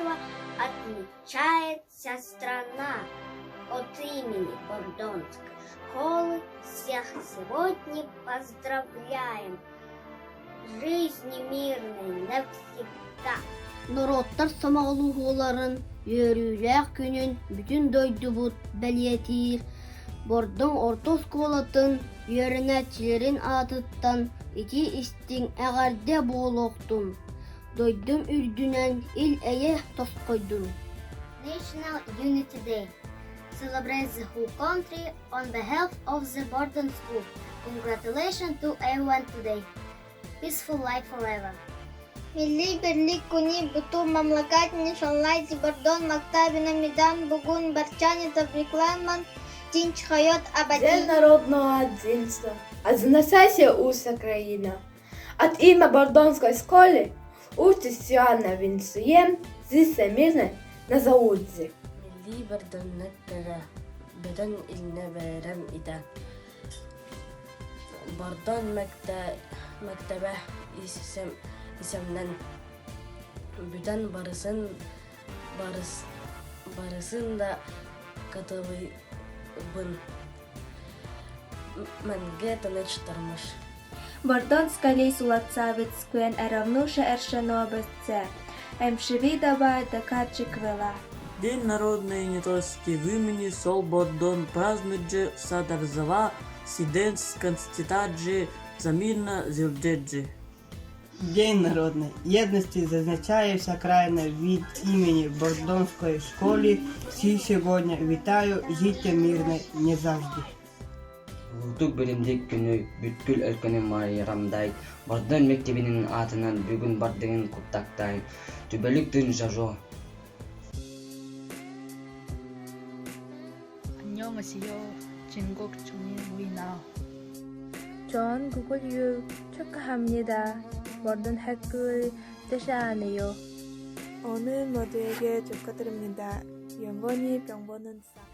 единства отмечает вся страна. От имени Бордонской школы всех сегодня поздравляем. Жизни мирной навсегда. Норуоттар сомоҕолоһууларын үөрүүлээх күнүн бүтүн дойдубут бэлиэтиир Бордоҥ орто оскуолатын үөрэнээччилэрин аатыттан итии-истиҥ эҕэрдэ буолуохтун! Дойдум үрдүнэн ил-эйэ тосхойдун! National Unity Day celebrates the whole country on behalf of the Borden School. Congratulations to everyone today. Peaceful life forever. Milli Birlik Kuni bütün mamlakat nişanlaydı Bordon maktabına midan bugün barchani tabriklayman tinch hayot День abadiy. народного единства, Адзначайся уся країна. От ім'я Бордонської школи участь Іоанна вінсуєм зі семірне на заудзі. Милли бэрдэннэктэрэ бөдөҥ илнэ бэрэм итэ Бордоҥ мэктээбэ исэмнэн бүтэн барысын барысын да кытылыйбын мэнгэ тыныч тормош Бордон скалей сулацавец куэн ӓравнуша ӓршӓнобэцӓ, ӓмшӹвидаба дакаджиквела. День народной нетости вымени сол Бордон празднуджи садарзава сиденс конститаджи замирна зилджеджи. День народної єдності зазначає вся країна від імені Бордонської школи. Всі сьогодні вітаю, життя мирне не завжди. Улуутук билимдик күнү бүткүл өлкөнү майрамдай, Бордон мектебинин аатынан бүгүн бардыгын куттактай, Түбөлүк тын жажо. 안녕하세요. 중국 중인입니다. 전 구글 유 축하합니다. 모든 학교를 되셔야 오늘 모두에게 축하드립니다. 영원히 병보는 사.